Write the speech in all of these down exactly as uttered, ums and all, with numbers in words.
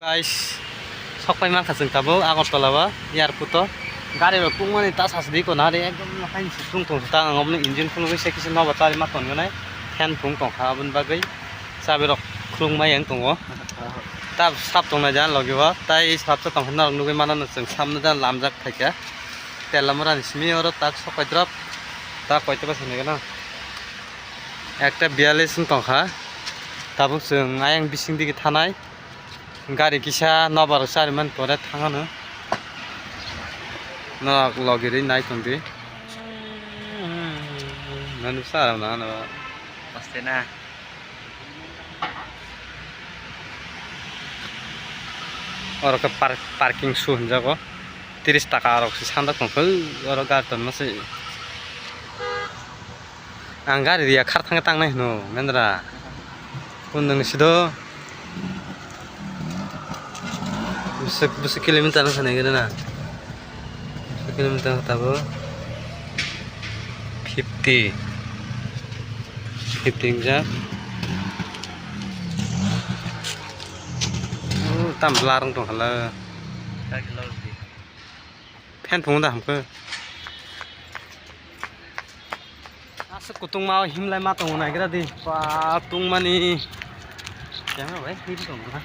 Guys, sok pai mankha chwng tabuk Agartala o airport o. Gari rok tungmani ta sasdi ko nari ekdom haini se tung tong ta ang oboni engine khulugwi se kisa nobar chari ma tongwi nai fan phung tongkha aboni bagwi chabi rok khuluk mai ang tongo. Ta sap tongnai jani logi o tai sap cha tongkha norok nugwi mano chwng samno jani lamjak phaikha. Telamura ni simi oro tak sok pai drop ta koito bwsai nai gana ekta biyalish wng tongkha. Tabuk chwng ayang bising digi thanai. Gari kisa nobar chari man pore thangano. Norok logi ri nai tongdi. Nanu sa rw na ano. Aste na. Oro khe par-, parking su hinjago. Tris taka rok se sanjak tongkha oro gari tonma se. Ang gari riya khar thangwi tangnai hino mendra. Kundwng ni sido. Bwswk, bwswk kilometer wngkha nai gana na. Bwswk kilometer wngkha tabuk. Fifty. Fifty wngjak. Oh, tam bwlarang tongkha la. Fan phungo da hamkhe. Aswk kutung ma himlai ma tongo naigra di. Pa tungmani. Yang bai him tongo na.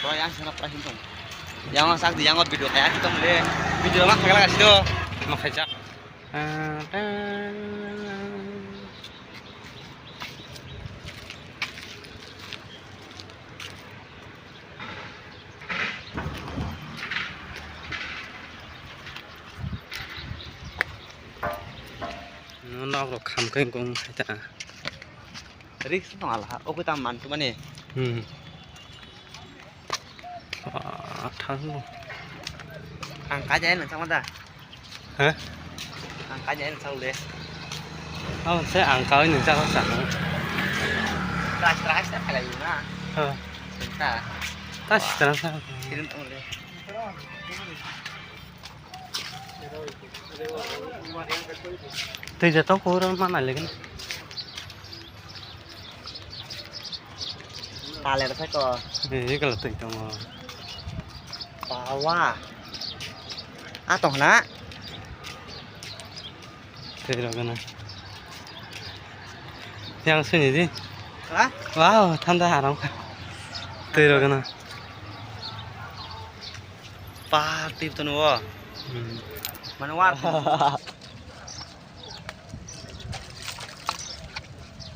To yang sana pra him tongo. Yang sak di yang video kaya kita mule. Video ma khagla kasi do. Ma khaijak. No nok rok kham khe wng hai ta. Risk tong ala ha, o khe tam man tu mani. Hmm. Ah, thang. Ang kaja nang sama da. Ha? Ang kaja nang sama le. Oh, se ang kau ini jaga sa. Tras tras ta kala yuna. Ha. Senta. Tas tras sa. Kirim tong le. Twi ja tong ko ro ma nai le gana. Tale ra ko. Ni kala twi tong. Bawa. A tong na. Twi ro gana. Yang sini di. Ha? Wow, thanda haram kha. Twi ro gana. Pahar tip tono o. Hmm. Mane war.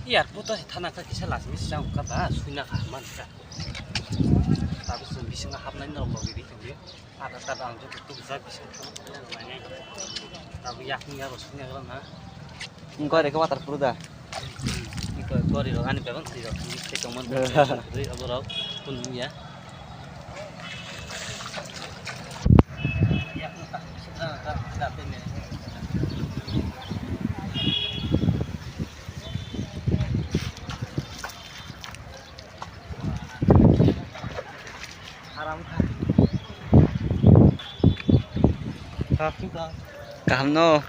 Airport to thana kha kisa last miss chang kha ba suina kha man kha. Tabi sun bisinga hapnai norok logi ri thangyo. Ada ada ang jok tuk jak bisinga thang. Tabi yakni ya rosni ya na. Gori khe water puru da. Gori rok ani bebak twi rok twi tongmani rwi abo rok kun ya. Kaham no.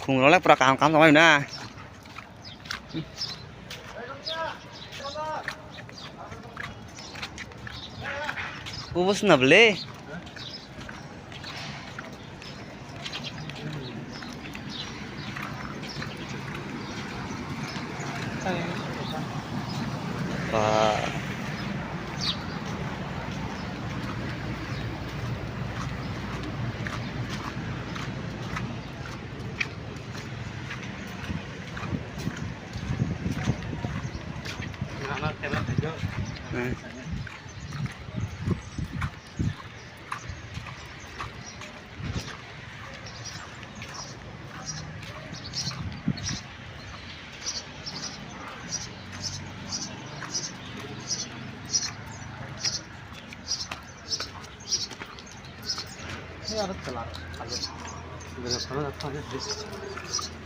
Khum rok le pura kaham kaham tongmani na. Ubus na bele.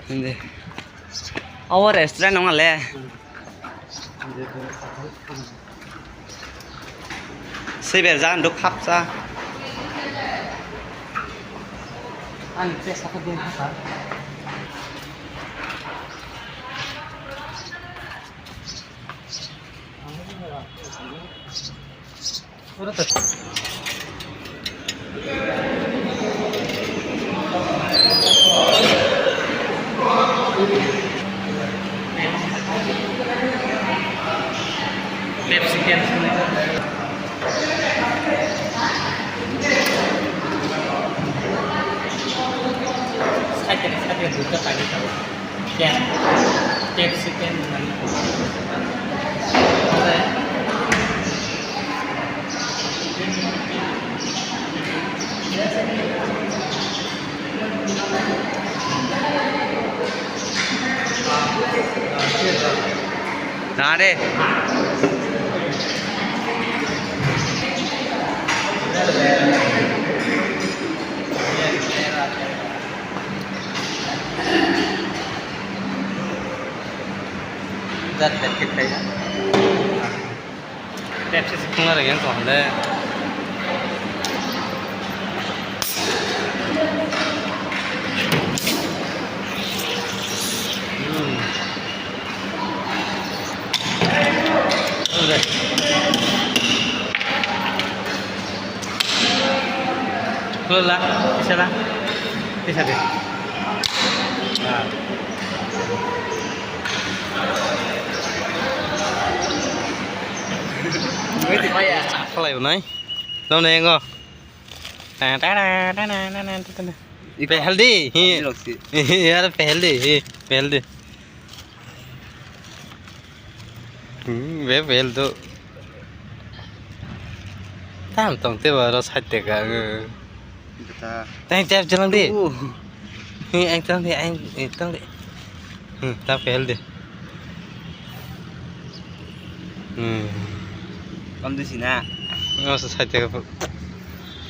Hindi. Aw restaurant nong le. Swiper jan duk khapsa. Ani pesa ko din haka. Pepsi can sini. Side, side, duita tagi tau. Can, Pepsi can. Tang de. Jat jat khe khlai ya. Pepsi se phunukna rwgwi wng tong le. Hmm. Khulok la, kisa la, kisa de. Ah. Khalai bo nai. Tamo ne ngo. Ta ta ta ta ta ta ta ta. Iko. Pehel di. Hi. Ani lok si. Yar pehel di. Hi. Pehel di. Hmm, be pehel do. Tam tong te ba ro side te ka. Beta. Tang tep jalan di. Uh. Hi, ang tang di, ang, eh, tang di. Hmm, ta pehel di. Hmm. Kam di sina. Ngo sa side te ka.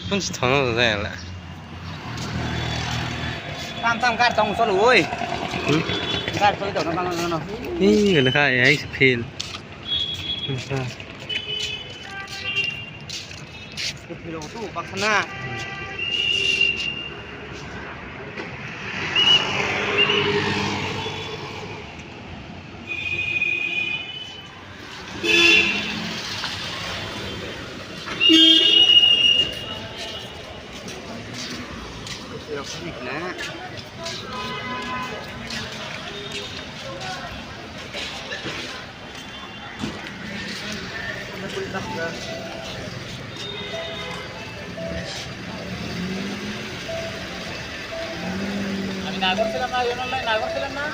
Pun si thono da la. Tam tam gar tong solo oi. Hmm? Gar solo tong no no no. Ih, ngana ka ai se fail. Ngana ka. Ke fail tu baksa na. আমি না করছিলাম না, এই online না করছিলাম না।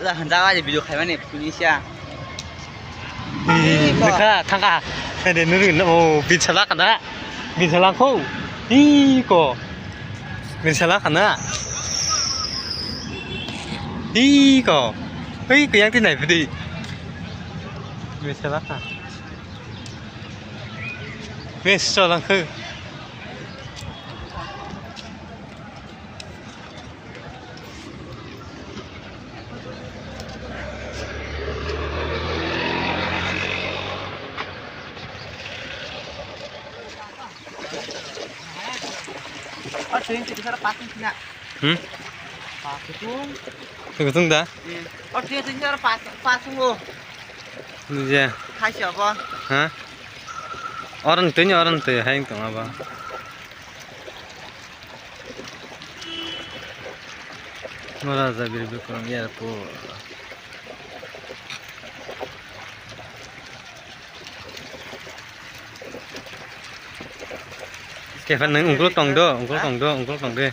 La hanjaga je video khaimani phunisa. Nukha thangkha. Ede nuri no, oh, binsala kana. Binsala kho. Iko. Binsala kana. Iko. Iko yang tinai phidi. Binsala kha. Mes cholang kho. Hmm? Kutung da? Oh, dia tinggal pas, pas tunggu. Iya. Kasih apa? Hah? Orang tuh, orang tuh, hai, itu apa? Mora Jabir Bikram Airport. Kefan nang ungkul tong do, ungkul tong do, ungkul tong de.